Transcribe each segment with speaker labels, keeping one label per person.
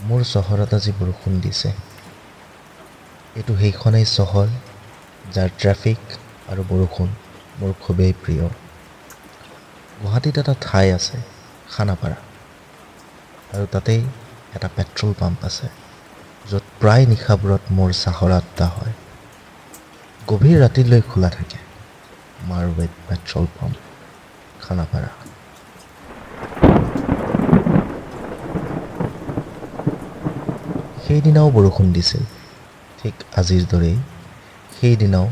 Speaker 1: মোৰ চহৰত আজি বৰষুণ দিছে। এইটো সেইখনেই চহৰ যাৰ ট্ৰেফিক আৰু বৰষুণ মোৰ খুবেই প্ৰিয়। গুৱাহাটীত এটা ঠাই আছে খানাপাৰা, আৰু তাতেই এটা পেট্ৰল পাম্প আছে য'ত প্ৰায় নিশাবোৰত মোৰ চাহৰ আড্ডা হয়। গভীৰ ৰাতিলৈ খোলা থাকে মাৰৱেড পেট্ৰল পাম্প, খানাপাৰা। সেইদিনাও বৰষুণ দিছিল, ঠিক আজিৰ দৰেই। সেইদিনাও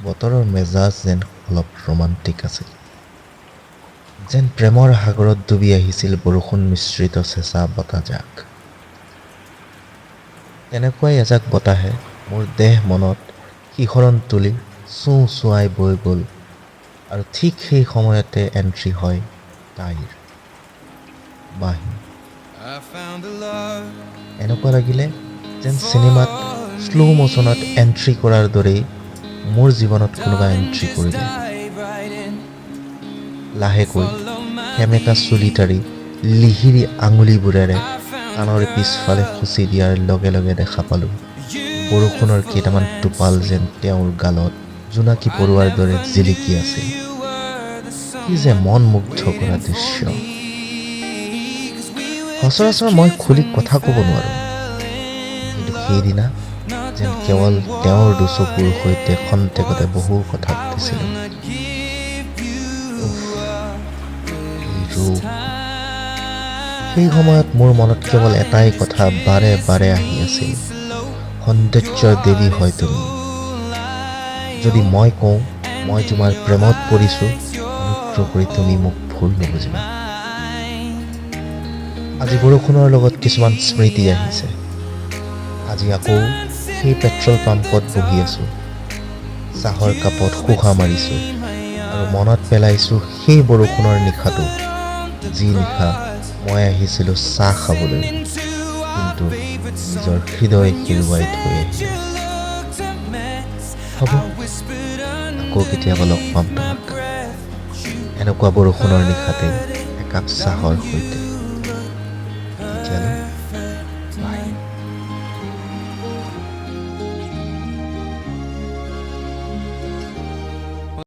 Speaker 1: বতৰৰ মেজাজ যেন অলপ ৰোমান্টিক আছিল, যেন প্ৰেমৰ সাগৰত ডুবি আহিছিল বৰষুণ মিশ্ৰিত চেঁচা বতাহজাক। তেনেকুৱাই এজাক বতাহে মোৰ দেহ মনত শিহৰণ তুলি চোঁ চোঁৱাই বৈ গ'ল, আৰু ঠিক সেই সময়তে এণ্ট্ৰি হয় তাইৰ, মাহী। এনেকুৱা লাগিলে যেন চিনেমাত শ্ল' মোচনত এণ্ট্ৰি কৰাৰ দৰেই মোৰ জীৱনত কোনোবা এণ্ট্ৰি কৰিলে। লাহেকৈ সেমেকা চুলিটাৰি লিহিৰি আঙুলিবোৰেৰে কাণৰ পিছফালে খুচি দিয়াৰ লগে লগে দেখা পালোঁ বৰষুণৰ কেইটামান টোপাল যেন তেওঁৰ গালত জোনাকী পৰুৱাৰ দৰে জিলিকি আছিল। কি যে মন মুগ্ধ কৰা দৃশ্য! সচৰাচৰ মই খুলি কথা ক'ব নোৱাৰোঁ, কিন্তু সেইদিনা যেন কেৱল তেওঁৰ দুচকুৰ সৈতে খন্তেকতে বহু কথা পাতিছিলোঁ। উফ, কি ৰূপ! সেই সময়ত মোৰ মনত কেৱল এটাই কথা বাৰে বাৰে আহি আছিল, সৌন্দৰ্যৰ দেৱী হয় তুমি। যদি মই কওঁ মই তোমাৰ প্ৰেমত পৰিছোঁ, অনুগ্ৰহ কৰি তুমি মোক ভুল নুবুজিবা। আজি বৰষুণৰ লগত কিছুমান স্মৃতি আহিছে। আজি আকৌ সেই পেট্ৰল পাম্পত বহি আছোঁ, চাহৰ কাপত শোহা মাৰিছোঁ আৰু মনত পেলাইছোঁ সেই বৰষুণৰ নিশাটো, যি নিশা মই আহিছিলোঁ চাহ খাবলৈ, কিন্তু নিজৰ হৃদয় হেৰুৱাই থৈ আহিলোঁ। হ'ব, আকৌ কেতিয়াবা লগ পাম তোমাক এনেকুৱা বৰষুণৰ নিশাতে একাপ চাহৰ সৈতে। তেতিয়ালৈ